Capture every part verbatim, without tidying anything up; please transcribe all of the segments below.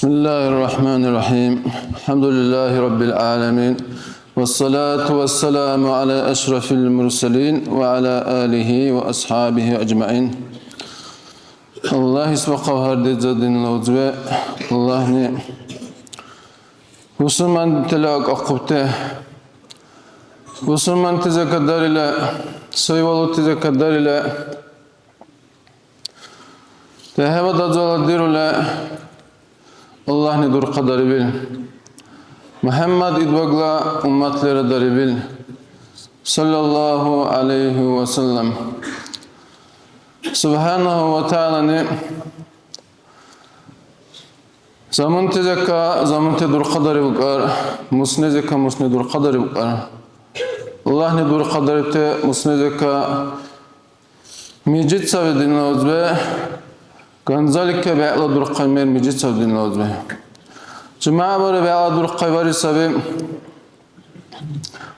بسم الله الرحمن الرحيم. الحمد لله رب العالمين. والصلاة والسلام على أشرف المرسلين وعلى آله وأصحابه أجمعين. Аллагьис бахъал гьар деза динла узбе. Аллагьни бусурмантала акӀахъубти, бусурманти закадарила, сай валути закадарила, дехӀеба дазала дирула Аллагьни дурхъадарибил. МухӀяммад идбагла умматлира дарибил. Саллаллаху гӀялайхи ва саллям. СубхӀянаху ва тагӀялани замунтизека замунти дурхъадарибкӀар, муснизека мусни дурхъадарибкӀар. Аллагьни дурхъадарибти муснизека мижит саби динла узбе, ганзаликка бегӀла дурхъай мер мижит саби динла узбе. ЖумягӀ бари бегӀла дурхъай бари саби.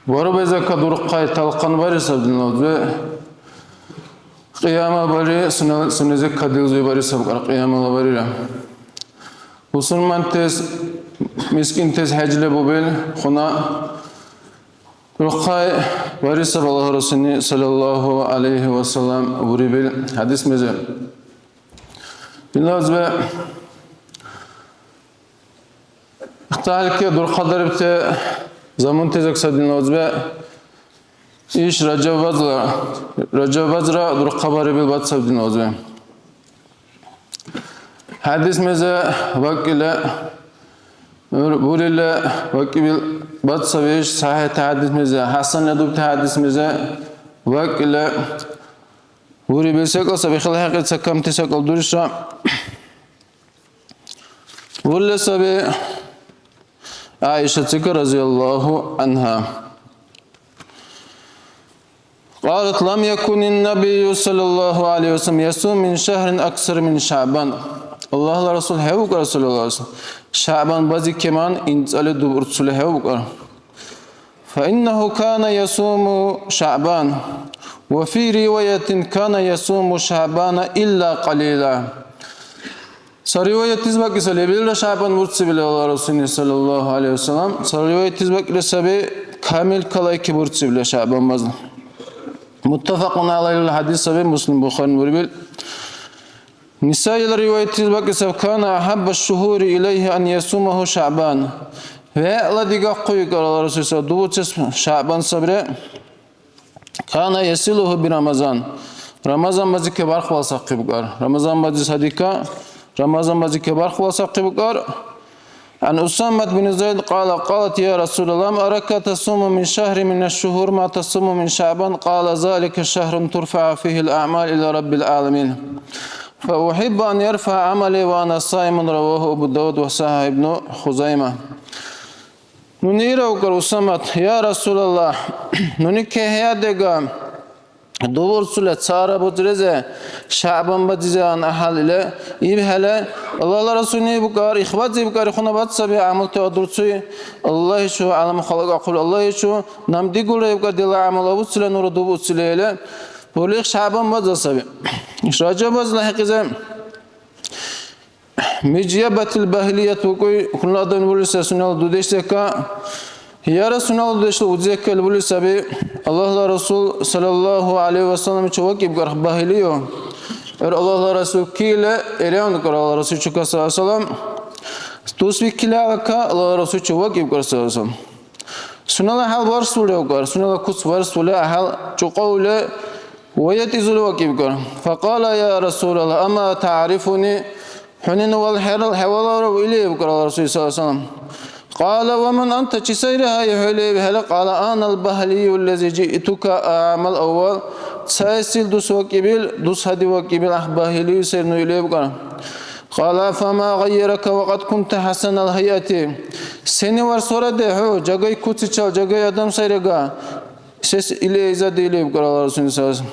Варубезака дурхъай талхъан бари саби динла узбе. Кьияма бари сунел-, сунезекка дилзуй бари сабкьар кьиямала барира. Бусурмантес, мискинтес хӀяжле бубил хуна дурхъай бари саб Аллагь Расулни саллаллаху гӀялайхи ва саллям бурибил хӀядис мезе. Динла узбе, ихталики дурхъадарибти замунтизек саби динла узбе. Иш Ражаб базла, Ражаб базра дурхъабарибил бацаб динла узбе. ХӀядис мезе вакӀила, бурила вакӀибил бацаб иш, сахӀихӀ хӀядис мезе, хӀясан дубти хӀядис мезе вакӀила. Бурибил секӀал саби, хила хӀекьи ца камти секӀал дуришра. Бурили саби ГӀяйшатика разияллаху гӀанхӀа. قالت: لم يكن النبي صلى الله عليه وسلم يصوم من شهر أكثر من شعبان. Аллагьла Расул хӀевукӀар, саллаллаху гӀялайхи ва саллям, ШягӀбан бази кеман имцӀали дубурцули хӀевукӀар. فإنه كان يصوم شعبان، وفي رواية كان يصوم شعبان إلا قليلا. Ца риваятис бакӀиса лебилра ШягӀбан бурцибли Аллагьла Расулни саллаллаху гӀялайхи ва саллям. Ца риваятис бакӀили саби камил калайки бурцибли ШягӀбан базла. Муттафакун гӀялайхил хӀядис саби, Муслим, Бухарин бурибил. Нисаила риваятис бакӀи саб: كان أحب الشهور إليه أن يصومه شعبان. ВегӀла дигахъу икӀар Аллагьла Расул саб дубуцес ШягӀбан сабри. كان يصله برمضان. Рамазан бази кебархвал сахъи букӀар. Рамазан бази садика, Рамазан бази кебархвал сахъи букӀар. عن أسامة بن زيد قال: قالت: يا رسول الله، ما أراك تصوم من شهر من الشهور ما تصوم من شعبان؟ قال: ذلك شهر ترفع فيه الأعمال إلى رب العالمين، فأحب أن يرفع عملي وأنا صائم. رواه أبو داود وصححه ابن خزيمة. Нуни ира укӀар Усамат: «Я Расулаллагь, нуни кехӀеадега дубурцули цара бузризи ШягӀбан бадизан ахӀел или». ИбхӀели Аллагьла Расулни букӀар, ихбази букӀар, ихунабад саби гӀямулти адурцуй. Аллагьичу гӀялам халкь ахъули, Аллагьичу нам дигулра ибкӀар, дила гӀямал абуцили нура дубуцили или. Бурли ШягӀбан база саби. Иш Ражаб базла хӀекьизи. Мижябатил Багьилият букӀуй, хьунул адам бурили сай сунела дудеш зекка. Яра сунела дудешла узи зекка или бурили саби. Аллагьла Расул, саллаллагьу гӀялайгьи ва саллам, чу вакӀибкар Багьилию. Эр Аллагьла Расул кила, эрян кар Аллагьла Расул чука, саллаллагьу гӀялайгьи ва саллам. Дус викили алка, Аллагьла Расул чу вакӀибкар, саллаллагьу гӀялайгьи ва саллам. Сунела хӀял барсули укар, сунела куц барсули, гӀяхӀял чӀукьавли ва ятӀизули вакӀибкар. Факьала: «Я Расулаллагь, амма тагӀрифуни? ХӀуни ну валхӀерал хӀеваларав?» или ибкар Аллагьла Расул, саллаллагьу гӀялайгьи ва саллам. Кьала: «Ва ман анта? Чи сайри гьай хӀули?» ибхӀели, кьала: «Ана ал-Багьилию аллази жиътука амал аввал». Цаэсил дус вакӀибил, дус гьади вакӀибил гӀяхӀ Багьилию сай ну или ибкар. Кьала: «Фама гъайярака ва кьад кунта хӀясанал гьайати». Сени варсвараде хӀу, жагай куцичал, жагай адам сайрага. Сес или изади или ибкар Аллагьла Расулни, саллаллагьу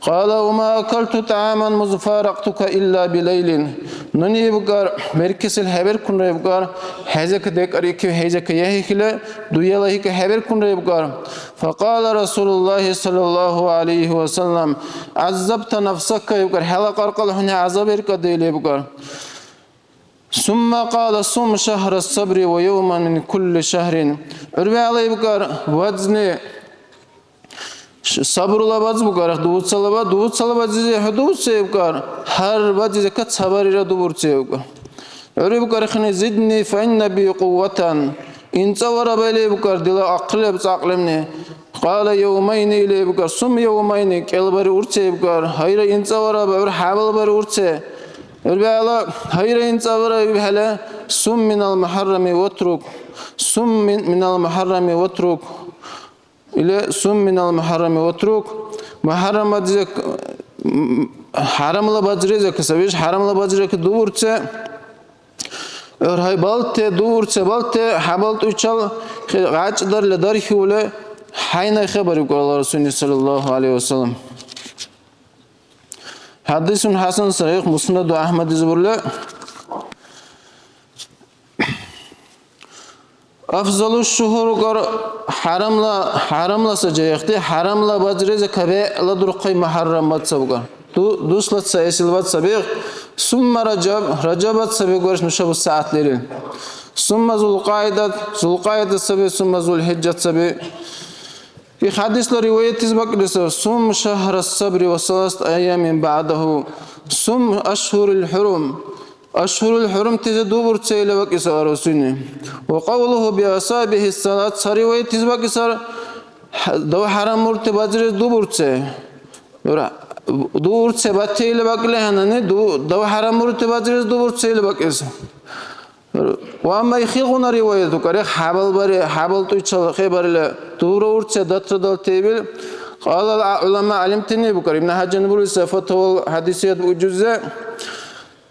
гӀялайгьи ва саллам. Кьала: «Ва ма акалту тагӀаман муз фаракьтука илла билайлин». Нуни ибкар, беркесил хӀеберкунра ибкар, хӀезека декӀарикив, хӀезека яхӀихьили, дуяла гьикӀа хӀеберкунра ибкар. Факьала Расулуллагьи, саллаллагьу гӀялайгьи ва саллам: «ГӀяззабта нафсака», ибкар, хӀела къаркъала хӀуни гӀязаб иркӀади или ибкар. Сумма кьала: «Сум шагьра сабри ва явман мин кулли шагьрин». ГӀур вегӀла ибкар, вазни, ш-, сабрула ваз букар, дубуцала ва-, дубуцала вазизи хӀу дубуцая ибкар, гьар вазизика ца барира дубурцая ибкар. ГӀур ибкар, ихини: «Зидни фа инна би кьувватан». ИмцӀавара бали ибкар, дила ахъли леб цӀакьлемни. Кьала: «Явмайни», или ибкар, «сум явмайни», кӀел бари урце ибкар, гьайра, имцӀавара, гӀур хӀябал бари урце. ГӀур бегӀла, гьайра, имцӀавара ибхӀели, «сум минал мухӀаррами ватрук», «сум мин-, минал мухӀаррами ватрук», или «сум минал мухӀаррами ватрук», мухӀаррам бадзик, м, хӀярамла бадзризик, сабиш хӀярамла бадзризик дубурце. ГӀур гьай балте, дурце балте, хӀябалтуйчал гъачӀдарли дархиули хӀяйнай хабар ибкар Аллагь Расулни саллаллаху гӀалайхи ва саллям. ХӀядисун хӀясан сахӀих, Муснаду АхӀмадизи бурли. Афзалу шугьур кар хӀярамла, хӀярамла сажаихъти, хӀярамла базризи кабегӀла дурхъай мухаррам бацабгар. Ду-, дусла цаэсил бацабихъ, сумма Ражаб, Ражаб бацабигурис нуша бусягӀят лерил. Сумма Зулкьаидат, Зулкьаида саби, сумма Зулхиджат саби. Их хӀядисла риваятлис бакӀили сай: «Сум шагьра сабри ва саласат айямин баъдагьу, сум ашгьурил хӀурум». Ашгьурул хӀурумтизи дубурцеили вакӀисар Расулни. Ва кьавлугьу би асабихӀи салат, ца риваятлис бакӀисар, дав хӀярамурти базрес дубурце. Ра-, дубурце батеили бакӀили гьанани, ду-, дав хӀярамурти базрес дубурцеили бакӀес. Ва амма ихилгъуна риваят укари, хӀябал бари, хӀябалтуйчал хӀебарили, дубура урце датра далтеибил. Кьалал гӀулама гӀялимтани букар, Ибн ХӀяжани бурули сай, Фатавал хӀядисият букӀузе.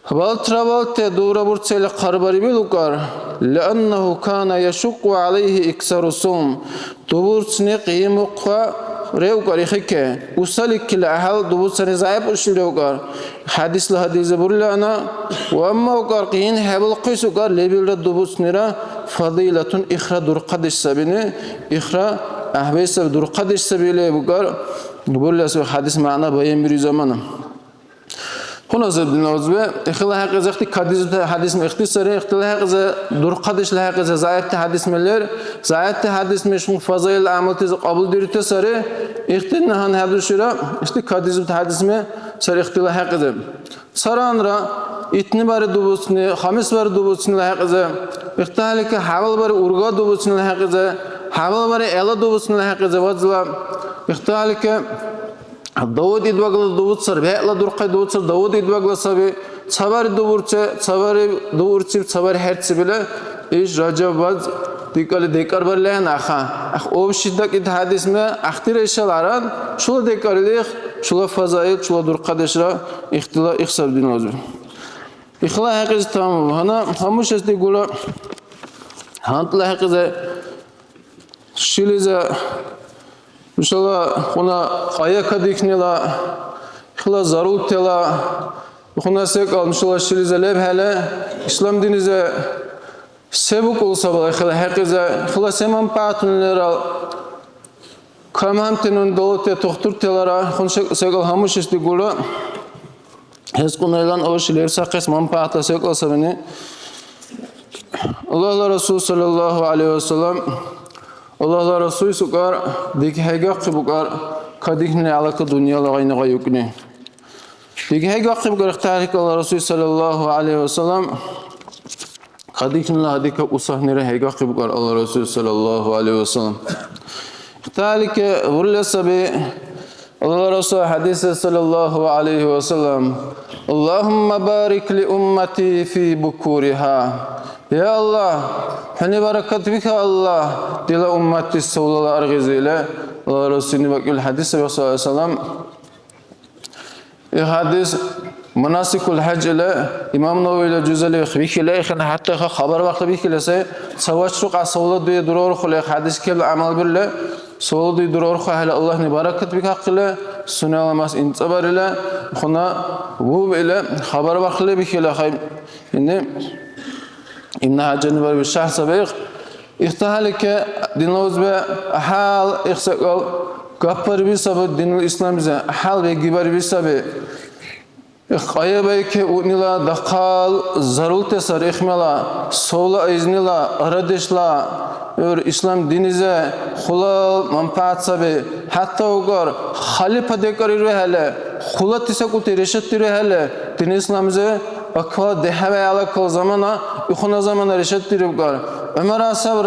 Валтра валте дубура бурцели хъарбарибил укар, лианнагьу кана яшукку гӀялайгьи иксару сум. Дубурцни кьимухъа реукар ихике. Усаликили гӀяхӀял дубуцани зягӀип ушил реукар. ХӀядисла гьадизи бурли ана, ва амма укар кьин хӀебалхъес укар лебилра дубуцнира фадилатун ихра дурхъадеш сабини, ихра гӀяхӀбай саби, дурхъадеш саби или букар, бурли асуб хӀядис мягӀна баянбирули замана. Хуназиб динла узби, ихила хӀекьизахъти кадизибти хӀядисми ихти сари, ихтила хӀекьиза, дурхъадешла хӀекьиза, заифти хӀядисми лер, заифти хӀядисми шун фазаил гӀямалтизи кьабулдирути сари, ихти нагьан хӀядушира, ихти кадизибти хӀядисми сари ихтила хӀекьиза. Царанра, итни бари дубуцни, хамис бари дубуцнила хӀекьиза, ихтахӀелика хӀябал бари урга дубуцнила хӀекьиза, хӀябал бари гӀела дубуцнила хӀекьиза, вазла, ихтахӀелика Давуд идбагла дубуцар, бегӀла дурхъай дубуцар Давуд идбагла саби. Цабари дубурце, цабари дубурциб, цабари хӀерциб или иш Ражаб баз дикали декӀарбарили ахӀен аха. Ах, общий дакӀид хӀядисме ахтира ишал аран, чула декӀарили их, чула фазаил, чула дурхъадешра ихтила ихсаб динлазур. Ихла хӀекьиз тамам. Гьана, гьамушес дигула, гьантӀла хӀекьизе Шилиза нушала хъуна къая кадихьнила, ихла зарултала хъуна секӀал нушала шилиза лебхӀели, ислам диниза се букӀул сабал ихла хӀекьиза, ихла се манпагӀятуни лерал, камхӀемти нуни далути тухтурталара хъун се-, секӀал гьамушес дигулра. ХӀескьунайлан аваши лерсахъес манпагӀятла секӀал сабини. Аллагьла Расул, саллаллаху гӀалайхи ва саллям, Аллагьла Расул сукар, диги хӀейгахъи букар, кадихьни гӀелака дунъяла гъайна гъайукни. Диги хӀейгахъи букар, ихтарик Аллагьла Расул, саллаллаху гӀалайхи ва саллям, кадихьнила гьадика усахӀнира хӀейгахъи букар Аллагьла Расул, саллаллаху гӀалайхи ва саллям. Ихтарик бурла саби, Аллагьла Расул хӀядисра, саллаллаху гӀалайхи ва саллям: «Аллагьумма барик ли уммати фи букуриха». Я Аллагь, хӀуни баракат биха, Аллагь, дила умматти савлала аргъизи, или Аллагьла Расулни бакӀил хӀядис саби, саллаллаху гӀалайхи ва саллям. Ил хӀядис Манасикул хӀяж или имам Нававила жузали вихьила, ихъна хӀятта ха хабар бахъли бихьила сай, ца вачрукьа савла дуя дураурхули, хӀядис кебла гӀямал бирли, савла дуй дураурхухӀели Аллагьни баракат бикахъили, сунела мас имцӀабарили, хъуна вуб или хабар бахъли бихьила хай. Ини Ибн ХӀяжани барби шарх сабихъ. ИхтахӀелике, динла узби, гӀяхӀял их секӀал гапбарби саби динул исламлизи, гӀяхӀял вегибарби саби. Къайгъибайки уънила дахъал зарулти сари ихмяла, совла айзнила, арадешла, гӀур ислам динизе хулал манпагӀят саби. ХӀятта угар халипа декӀарирухӀели, хулати сакӀути решетдирухӀели, дин исламзе акала дехӀевиалакал замана, ихуна замана решетдирибгар. ГӀумар асаб,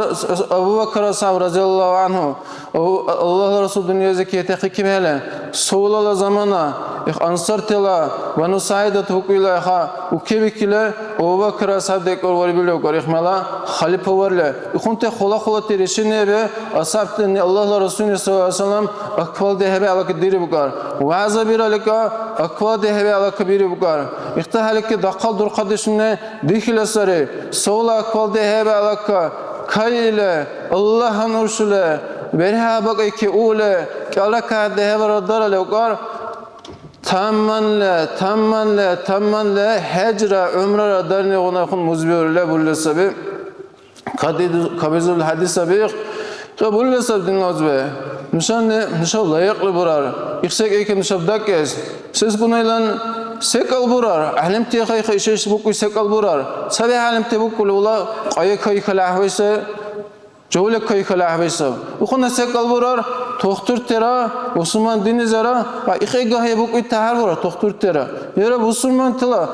Абу Бакр асаб, разиаллаху анху. О, Аллагьла Расул дунъязи кетахъикибхӀели, совлала замана, их ансартила, Бану Саидат букӀуйла иха укебикили, Абу Бакр асхӀяб декӀар варибил укар, ихмяла халипа варли. Ихунти хула-хулати решениеби асхӀябтани Аллагьла Расулни саллаллаху алейхи ва саллям аквал дехӀеби алакадирибукар. ВягӀза биралика, аквал дехӀеби алакабирибукар. ИхтахӀелики дахъал дурхъадешуни дихьила сари. Совла аквал дехӀеби алака кайили, Аллагьан уршули, берхӀа бакӀайки ули, кӀалакад дехӀебара дарали укар, таманли, таманли, таманли хӀяжра, гӀумрара дарнигъунахъун музбиурли булли саби. Кадиду-, кабизурли хӀядис саби. Кабулли саби динла узби. Нушани, нушаб лайикьли бурар. Их секӀайки нушаб дакӀес. Сескунайлан секӀал бурар. ГӀялимти хай-хай ишеш букӀуй секӀал бурар. Цаби гӀялимти букӀули ула къая кайкала гӀяхӀвайса. Жавла кайхьала гӀяхӀбайсаб. Ухъна секӀал бурар, тухтуртира, бусурман диннизара, ва ихӀегахӀе букӀуй тяхӀяр бурар, тухтуртира. Яра бусурмантила,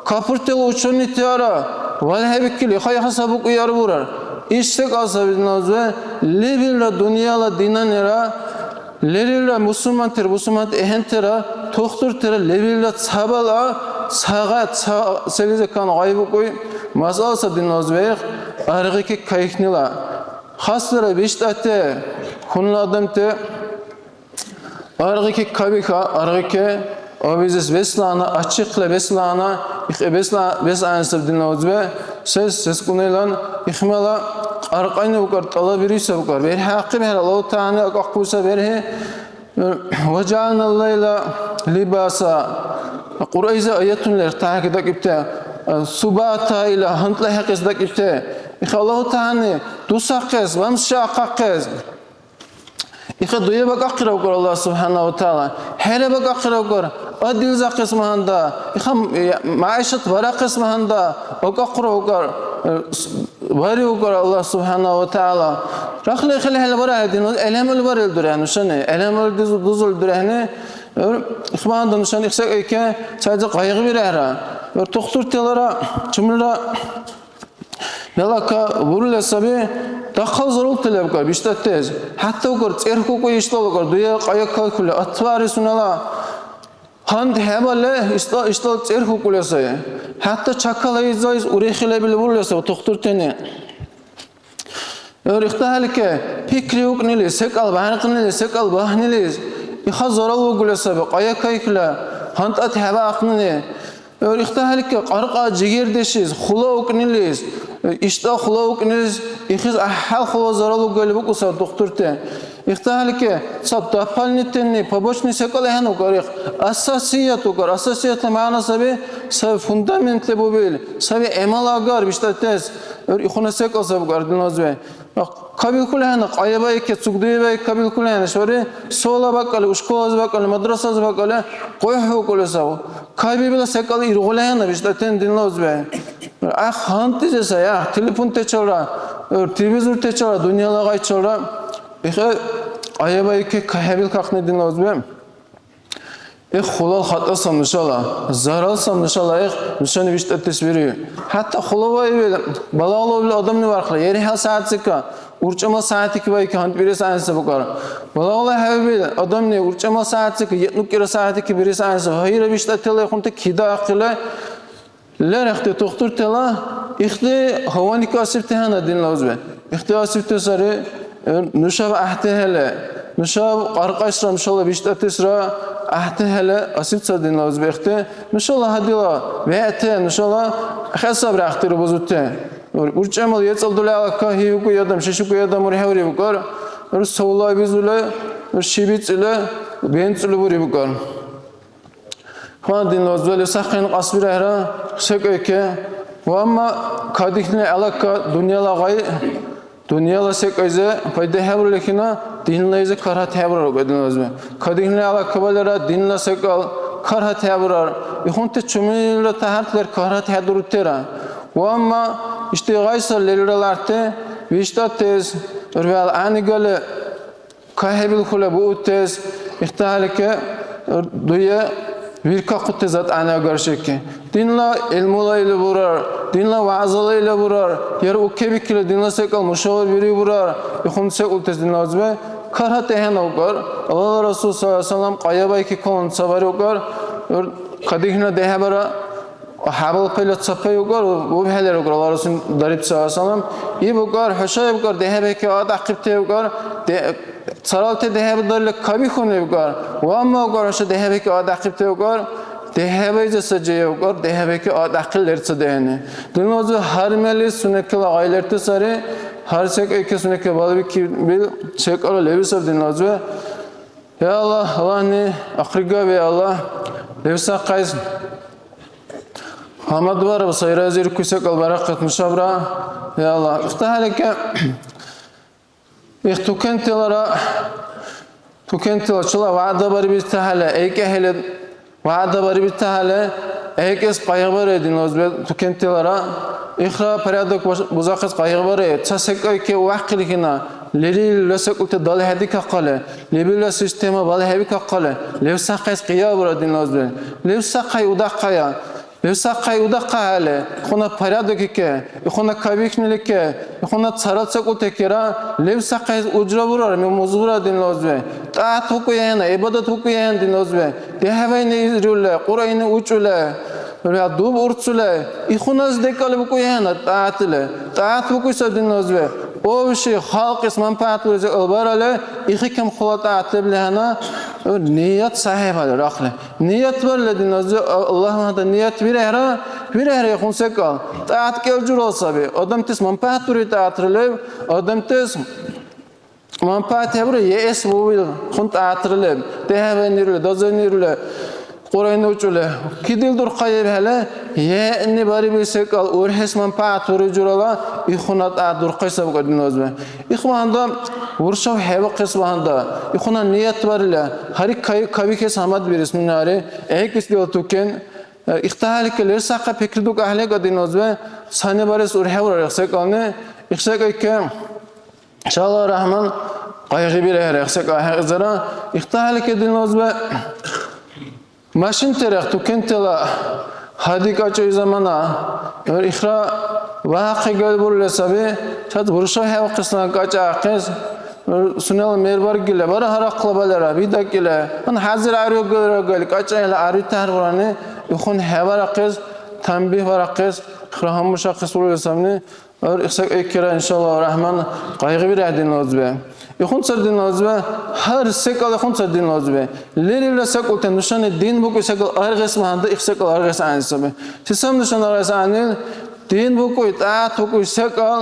капуртила учёныйтира, валхӀебикили, ихъа-ихъа са букӀуй яра бурар. Иш секӀал саби диназивад, лебилра дунъяла динанира, лерилра бусурмантира, бусурманти ахӀентира, тухтуртира, лебилра цабала, цагъа, ца-, селизекан гъайбукӀуй, масъала саби диназивад, аргъики кайхьнила. Хаслира биштӀати хьунул адамти аргъики кабиха, аргъики абизес беслана, ачихъли беслана, ихъи бесла-, бес гӀягӀнисаб динла узби, сес, сескунелан ихмяла кьаркьайна букӀар, тӀалабируса букӀар. БерхӀяхъибхӀели, Аллагьу ТагӀялани акӀахъуса берхӀи, «Ва жагӀална лайла либаса». Кьуръайза аятун лер, тахӀяки дакӀибти, субата ила гьанкьла хӀекьес дакӀибти. Иха Аллагьу ТагӀялани дусахъес, вамсша ахъахъес. Иха дуя бакӀахъира укӀар Аллагь субхӀяна ва тагӀяла. ХӀера бакӀахъира укӀар, адилзахъес багьанда, иха, э, маишат барахъес багьанда, бакӀахъира укӀар, э, с-, бари укӀар Аллагь субхӀяна ва тагӀяла. Рахли хили хӀела барахӀедин, гӀелхӀемли барил дурехӀе нушани, гӀелхӀемли дузу-, дузули дурехӀе, э, их багьанда нушани их секӀайке, цайзи къайгъибирехӀра. Э, тухтурталара, чумлира, Ялака бурили саби, дахъал зарулти лебкар биштӀатес. ХӀятта укар цӀерхьукӀуй ишдал укар, дуя къая кайхьули, атвари сунела гьанкӀ хӀебали, ишдал, ишдал цӀерхьукӀули сай. ХӀятта чакала изайс урехи лебили бурили сай тухтуртани. ГӀур ихтахӀелике, пикри укӀнили, секӀал бяркънили, секӀал багьнилис, иха зарал угули саби, къая кайхьули, гьанкӀ хӀебаахънани. ГӀур ихтахӀелике кьаркьа жигердешис, хула укӀнилис, иштӀа хула укӀнилис, ихис гӀяхӀял хула зарал угали букӀусар тухтурти. ИхтахӀелике ца дополнительный, побочный секӀал ахӀен укӀар их. Асасият укӀар. Асасиятла мягӀна саби, саби фундамент лебубил, саби гӀямал агар биштӀатес. ГӀур ихуна секӀал саб укӀар диназивад. Кабилхъули ахӀенна, къайгъибайки, цугдуибайки кабилхъули ахӀенна, шури, сола бакӀали, ушкулази бакӀали, мадрасази бакӀали, къугӀхӀукӀули сав. Кабибила секӀал иргъули ахӀенна, биштӀатен динла узби. ГӀяхӀ гьанкӀлизи сай, гӀяхӀ телефонтачалра, телевизортачалра, дунъяла гъайчалра. Ихе къайгъибайки кахӀебилкахъни динла узби. Эх, хулал хатӀа саб нушала, зарал саб нушала, эх, нушани виштӀатес вири. ХӀятта хулаваибил балагълаубли адамли вархла, ерхӀел сягӀятсика, урчӀемал сягӀятики вайки гьанкӀбирес гӀягӀниса букӀар. Балагъла хӀябъибил адамли урчӀемал сягӀятсика, етӀнукӀира сягӀятики бирес гӀягӀниса, гьайра виштӀатала ихъунти кида ахъили, Лерхти тухтуртала ихди гьавани касибти гьанна динла узби. Ихди асибти сари, э, нушаб гӀяхӀтихӀели, нушаб кьаркьайсра, нушала биштӀатисра гӀяхӀтихӀели асиб ца динла узби ихди. Нушала гьадила вегӀти, нушала хӀясабра гӀяхӀтира бузути. УрчӀемал ецӀал дуляла кахиуку адам, шишуку адам урхӀеври букӀар, ур совлабизули, ур шибицӀили, бенцӀули бури букӀар. Хван динла узбали сахъин кьасбирахӀира секӀайке. Ва амма кадихьни гӀелакка дунъяла гъай, дунъяла секӀайзе пайда хӀебурли хина, динлайзе каргьат хӀебурар, динла узби. Кадихьни гӀелакка балира динла секӀал, каргьат хӀебурар. Ихунти чумилра тяхӀяр лер каргьат хӀедурутира. Ва амма ишди гъайса лерилра ларти виштӀатес, урвял гӀягӀнигали кахӀебилхъули буутес, ихтахӀелике дуе виркахъути затӀани агаршики. Динла гӀилмула или бурар, динла вягӀзала или бурар, яра уккебикили динла секӀал мушаввар бири бурар, ихъуна секӀултес динла узби каргьа тӀехӀена укар, Аллагьла Расул саллаллаху гӀалайхи ва саллям къайгъибайки калун ца бари укар, кадихьна дехӀебара, ХӀябал пеле ца пай укар, убхӀели рукар, Аллагьла Расул дариб, саллаллаху гӀалайхи ва саллям. Иб укар, хӀуша иб укар, дехӀебехӀе адяхъибти укар, де-, царалти дехӀеба дарили кабихьуни укар, ва амма укар, хӀуша дехӀебехӀе адяхъибти укар, дехӀебайзи саджи укар, дехӀебехӀе адяхъили лерца дехӀени. Динла узби гьар мели сунекила гъай лерти сари, гьар секӀайки сунекила балбикибил секӀал леби саби динла узби. Я Аллагь, Аллагьни ахъригаби, Аллагь, левсахъайс. Гьамадбараб сайра зиркуси секӀал барахъес нушабра, я Аллагь. ИхтахӀелике, их тукентилара, тукентила чула вягӀда барибси тяхӀяла, айкьахӀели вягӀда барибси тяхӀяла, айкьес къайгъибарая динла узби тукентилара. Ихра порядок баш-, бузахъес къайгъибарая. Ца секӀайке вяхъили хӀяна, лерилра секӀулти далхӀедикахъали, лебилра система балхӀебикахъали, левсахъайс къиябура динла узби. Левсахъай удахъая. Левсахъай удахъахӀели, ихъуна порядокике, ихъуна кабихьнилике, ихъуна царал секӀултикира, левсахъайс ужра бурар, мемуз бурар динла узби. ТӀаат букӀуяхӀена, гӀибадат букӀуяхӀена динла узби. ДехӀвайни изрули, Кьуръайни учӀули, дуб урцули, ихъунас декӀали букӀуяхӀена тӀаатли. ТӀаат букӀуси динла узби. Общий халкьис манпагӀят бурес албарали, ихикам хъула тӀаат леблигьана, ният сахӀихӀ хӀяли рахли. Ният барили диназир Аллагьмада ният вирехӀра, вирехӀра ихъун секӀал. ТӀаат кӀел журал саби. Адамтас манпагӀят дури тӀаатра леб, адамтас манпагӀят хӀебура, еэс бувил хъун тӀаатра леб. ДехӀвайнирули, дазайнирули, Кьуръайни учӀули. Кидил дурхъаибхӀели, еъни бариби секӀал урхӀес манпагӀят бури журала, ихъуна тӀаат дурхъай сабкьа диназир. Ихъ багьанда уршав хӀебахъес багьанда, ихъуна ният барили, гьари кай-, кабихьес гьамадбирис нуни гьари, гӀекӀис дила тукен, ихтахӀелике лерсахъа пикридук гӀяхӀлига диназиве, цани барес урхӀевра рехсекӀални, ихсекӀайке, иншалла рахман, къайгъибирехӀе рехсекӀа хӀекьзара, ихтахӀелике диназиве, Машин терех тукентела гьади качӀай замана, гӀур ихра вагьахъи галбурли саби, чяц бурша хӀевхъесла качӀахъес, гӀур сунела мер баргили, бара гьарахъла балера, бидакӀили, гьан хӀязир гӀяргӀи-, гӀяргӀи качӀайла гӀяргӀи тяхӀяр бурани, ихъун хӀебарахъес, танбихӀ барахъес, ихра гьамушахъес бурули сабни. ГӀур ихсакӀайкира, иншалла рахман, къайгъибирехӀе динла узби. Ихъунцар динла узби, гьар секӀал ихъунцар динла узби. Лерилра секӀулти нушани дин букӀуй секӀал аргъес багьандан, их секӀал аргъес гӀягӀнили саби. Сисам нушани аргъес гӀягӀнил, дин букӀуй, тӀагӀят букӀуй секӀал,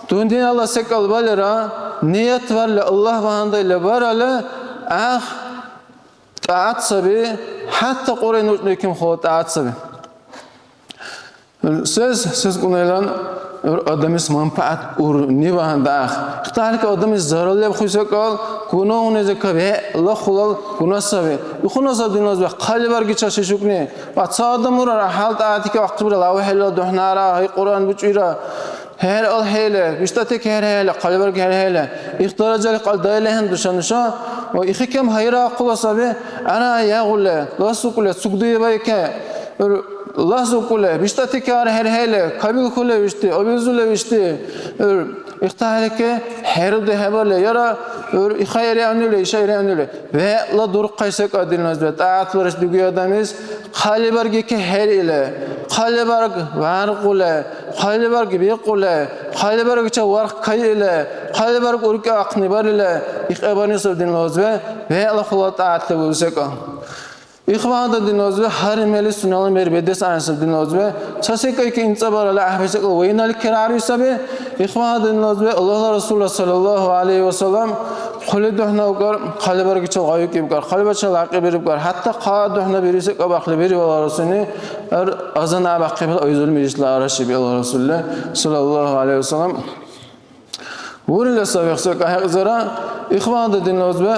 дун-, дин Аллагь секӀал балира, ният барли, Аллагь багьандан или баралли, гӀяхӀ тӀагӀят саби, хӀятта Кьуръайни учӀни ким хъула тӀагӀят саби. Сес, сескӀунайлан гӀур адамис манпагӀят урни багьандан ахъ. Ихтахъалика адамис зарал леб хуй секӀал, гунагьуни закаб хӀела хъулал гуна саби. Ихъуна саб динла узби хъалибаргича шишукни. Ва ца адам урара, хӀял тӀагӀятика ахъибра, лавхӀелла духӀнара, гьай Кьуръан бучӀира. ХӀеръал хӀели, биштӀати хӀерхӀели, хъалибарг хӀерхӀели. Их даражали кьалдайли ахӀен душа нуша. Ва ихикем хайра ахъула саби. Ара ягъули, ласукӀули, цугдуибайке. ЛасукӀули, биштӀати кар хӀерхӀели, кабилхъули вишти, обилзули вишти, ихтахӀелике хӀеруди хӀебали, яра ихай регӀнули, ишай регӀнули. ВегӀла дурхъай секӀал динла узби, тӀагӀят барес дигуй адамис, хъалибаргике хӀеръили, хъалибарг вяркъули, хъалибарг бикьули, хъалибаргчи варх кайили, хъалибарг уркӀи ахъни барили, ихъебани саб динла узби, вегӀла хъула тӀагӀятли буруй секӀал. Ихван динла узби, гьар мели сунела мер бедес гӀягӀниса динла узби, ца секӀайки имцӀабарали гӀяхӀбай секӀал вайнали кераруй саби. Ихван динла узби, Аллагьла Расулла саллаллаху гӀалайхи ва саллям, хъули духӀна укар, хъалибаргичил гъайукӀибкар, хъалибарчил гӀякьибирибкар, хӀятта хъа духӀна бируси кабахъли бири Аллагьла Расулни, ар азан абяхъибхӀели айзур мижитла арашиби Аллагьла Расулли саллаллаху гӀалайхи ва саллям. Бурила саби ихсакӀа хӀекьзара, ихван динла узби,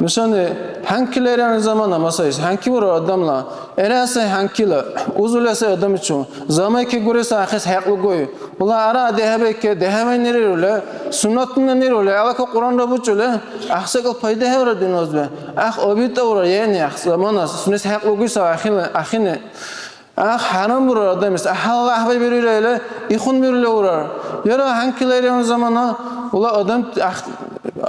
Нушани хӀянкила эряни замана масайс, хӀянки бурар адамла, эрясай хӀянкила, узули сай адамичу, замайки гуреса ахъес хӀекьлугуй. Ула ара дехӀебайке, дехӀебайни рирули, суннатуни рирули, алака Кьуръанра бучӀули, ахъ секӀал пайда хӀевра диназби. Ахъ обитӀа урар, яни ахъ замана, сунес хӀекьлугуй сай ахъили, ахъини. Ахъ хӀярам бурар адамис, ахӀ Аллагь байбируира или, ихъун бирули урар. Яра хӀянкила иргъуна замана, ула адам, ахъ,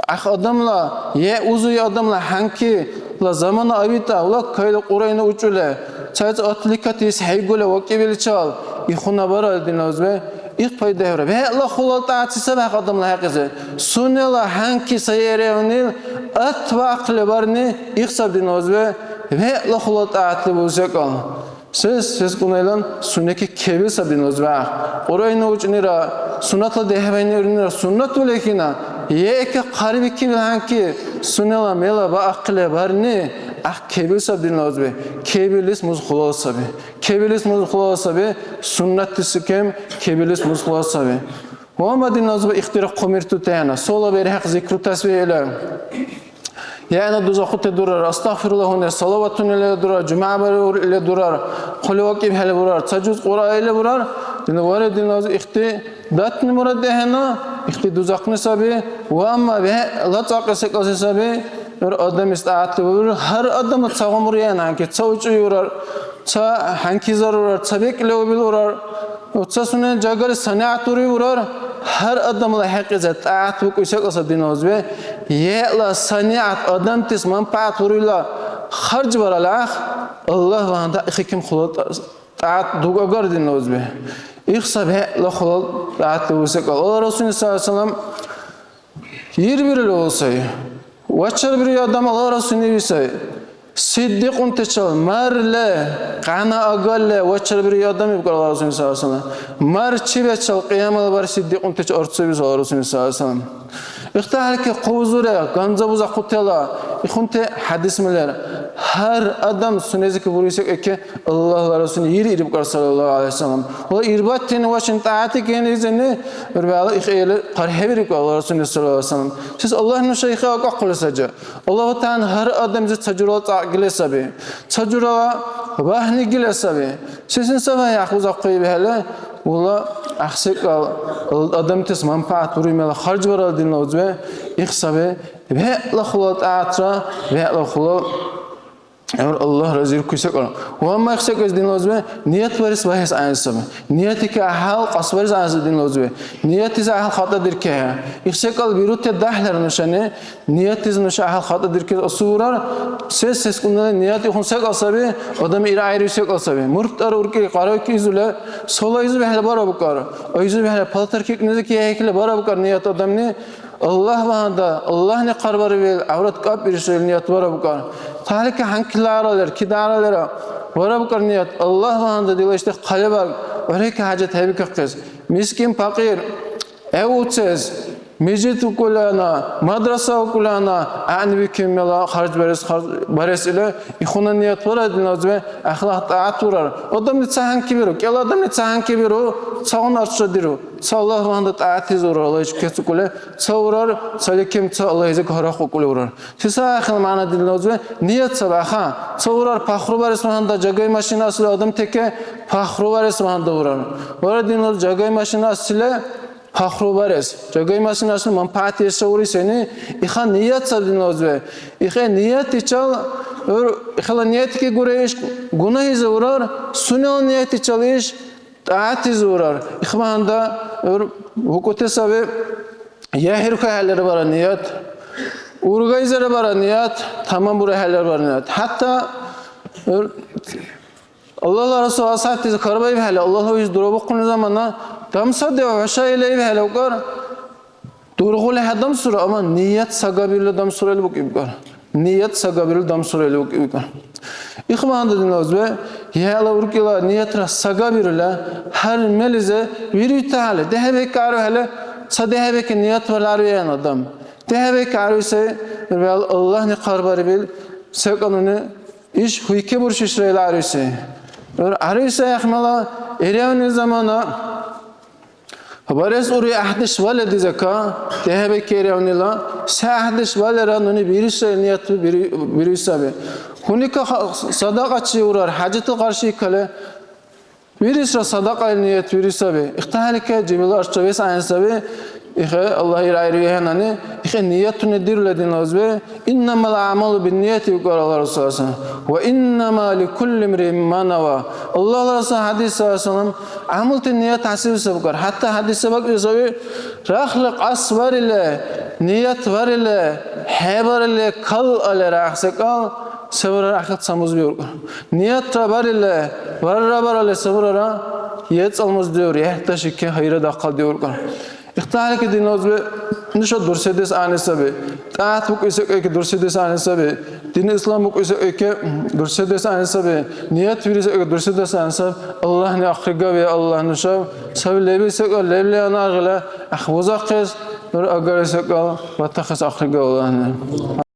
ахъ адамла, е узуй адамла хӀянкила замана авитӀа, ула кайла Кьуръайна учӀули, цайца отвлекать ис хӀейгули вакӀибиличал, ихъуна барал диназби, их пайда хӀевра. ВегӀла хулал тӀаци саб ахъ адамла хӀякьизи. Сунела хӀянки сайревнил, атвахъли барни, их саб диназби, вегӀла хулал тӀатли бузекӀал. Сес, сескунайлан сунеки кебил саб диназби ахъ. Кьуръайна учӀнира, суннатла дехӀбайни урнира, суннат улехина, еке хъарбикибил хӀянки, сунела мела баахъили барни, ахъ кебил саб диназби. Кебилис муз хулал саби. Кебилис муз хулал саби, суннатти сикем, кебилис муз хулал саби. Ва ма диназби ихтира хъумиртутена, сола берхӀехъ зикру тасбихӀ ила. ЯгӀна дузахъути дурар, астагъфируллагьуни, салаватуни ила дурар, жумягӀ бари ур ила дурар, хъули вакӀибхӀели бурар, ца жуз Кьуръа ила бурар, дила вари диназиб ихти датни мурад дехӀена, ихти дузахъни саби, ва амма бегӀла цӀакьи секӀалси саби, гӀур адам истӀагӀятли бурар, гьар адамла ца гӀумру яна хӀянки, ца учӀуй урар, ца хӀянки зарурар, ца бекӀ левубил урар, ца сунени жагали санигӀят ури урар, гьар адамла хӀекьлизир тӀагӀят букӀуй секӀал саб диназиб. ЕгӀла санигӀят адамтис манпагӀят бурила харж барал ахъ, Аллагь багьандан ихиким хулал тӀа-, тӀагӀят дугагар диназиб. Их саб хӀела хулал тӀагӀятли у секӀал. Алла Расулни саллаллагьу гӀялайгьи ва саллам Ирбирли ва сай. Вачарбируй адам Аллагьла Расулни ви сай. Сиддикьунтачил марли, къяна агарли вачарбируй адам, ибкӀар Аллагьла Расулни саллаллагьу гӀялайгьи ва саллам. Мар чебиачил кьиямала бархӀи сиддикьунтачи арцуй, ибкӀар Аллагьла Расулни саллаллагьу гӀялайгьи ва саллам. ИхтахӀялки хъувзуре, ганза бузахъутела, ихунти хӀядис милер. Гьар адам сунезик буруй секӀайки, Аллагьла Расулни ир ирибкӀар, саллаллагьу гӀялайгьи ва саллам. Ва ирбатти вашин тӀягӀятикени изини, урбала ихӀели хъархӀебирикӀу Аллагьла Расулни, саллаллагьу гӀялайгьи ва саллам. Сис Аллагь нуша ихӀе акӀахъули саджа. Аллагьу ТагӀяла гьар адамзи ца журала цӀакь гили саби. Ца журала вагьни гили саби. Сисин сабай ахъ бузахъуй бихӀели, ула ахъ секӀал адамтис манпагӀят буруй мела харж барал динла узби, их саби, вегӀла хъула тӀягӀятра, вегӀла хъула ГӀур Аллагь разиркуй секӀал. Ва амма их секӀайс динла узби, ният барес багьес гӀягӀниси саби. Ниятики гӀяхӀял кьасбарес гӀягӀниси динла узби. Ниятизи гӀяхӀял хатӀа диркехӀе. Их секӀал бирути дяхӀлара нушани, ниятизи нуша гӀяхӀял хатӀа диркес асубирар. Сес-сескӀунала ният ихъун секӀал саби, адам иргӀяйруй секӀал саби. Мурт ара уркӀи къарайки изула, сола изу бехӀла бара букӀар. О изу бехӀла палтар кикнизи кехӀехӀила бара букӀар ният адамни. Аллагь багьанда, Аллагьни хъарбарибил гӀяврат кӀапӀбирисра ил ният барабкӀар. Талика хӀянкилара лер, кидара лера барабкӀар ният, Аллагь багьанда дила ишди хъалибарг гӀурхӀи хӀяжат хӀебикахъес. Мискин-пакьир, гӀев уцес, мижит укулана, мадраса укулана, гӀягӀнибикиб мела харж барес, харж барес или ихуна ният бара диназиб, ахлах тӀагӀят бурар. Адамли ца хӀянки биру, кӀел адамли ца хӀянки биру, цагъуна арцра диру. Ца Аллагь багьанда тӀагӀятлизи урар, Аллагьичи кецӀукӀули, ца урар, цаликим ца Аллагьизик гьарахъукӀули урар. Се сай ахил мягӀна динла узби? Ният саби аха. Ца урар пахру барес багьанда, жагай машина асли адам теке, пахру барес багьанда урар. Вара динла уз, жагай машина асили пахру барес. Жагай машина асли манпагӀят иша ури сени, иха ният саби динла узби. Ихе ният ичал, гӀур, ихала ниятки гуре иш гунагьизи урар, сунела ният ичал иш ТӀягӀятизи урар. Ихманда гӀур букӀути саби, я хӀирхуй хӀелира бара ният, ургайзира бара ният, таман бура хӀелира бара ният. ХӀятта гӀур Аллагьла Расул асхӀябтизи хьарбаибхӀели, Аллагьла узи дурабухъуни замана, дамсадев хӀуша ила ибхӀели укӀар, дургъули хӀедамсура, амма ният сагабирла дамсурали букӀибкӀар. Ният сагабирла дамсурали букӀибкӀар. Ихманда динла узби, яла уркӀила ниятра сагабирла, гьар мелизи вирутали, дехӀебекӀ арухӀели, ца дехӀебекӀи ният валаруян адам. ДехӀебекӀ аруси, вал Аллагьни хъарбарибил, секӀал нуни иш гьуйке буршишра ил аруси. Аруси ахмала, ирявни замана, Барес ури гӀяхӀдеш вале дизака, дехӀебикеревнила, се гӀяхӀдеш валера нуни бирисра ният бири-, бируй саби. Хьуника ха-, садакьачи урар, хӀяжатла къарши кале, бирисра садакьа ил ният бируй саби. ИхтахӀелике жибила арча вес гӀяйн саби, ихе Аллагь иргӀяйру ихӀенани, ихе ниятуни дирули динлазби, «Иннамал аъмалу биннияти», викӀар Аллагь Расул саллаллаху алейхи ва саллям. «Ва иннама ликулли имриин ма нава». Аллагьла Расул хӀядис саллаллаху алейхи ва саллям, гӀямулти ният хӀясибси букӀар. ХӀятта хӀядис сабакьли саби, рахли кьас барили, ният барили, хӀебарили, калали рахъ секӀал, се бурара ахир ца муз биуркӀар. Ниятра барили, варра барали се бурара, ецӀал муз диур, яхӀ дашики хайра дахъал диуркӀар. ИхтахӀелике динлазби нуша дурседес гӀягӀни саби. ТӀягӀят букӀуси секӀайки дурседес гӀягӀни саби. Дин ислам букӀуси секӀайки дурседес гӀягӀни саби. Ният бируси секӀайки дурседес гӀягӀни саби. Аллагьни ахърига, я Аллагь, нуша саби леби секӀал лебли гьанна аргъила гӀяхӀбузахъес, нур агарси секӀал батахъес ахърига Аллагьни.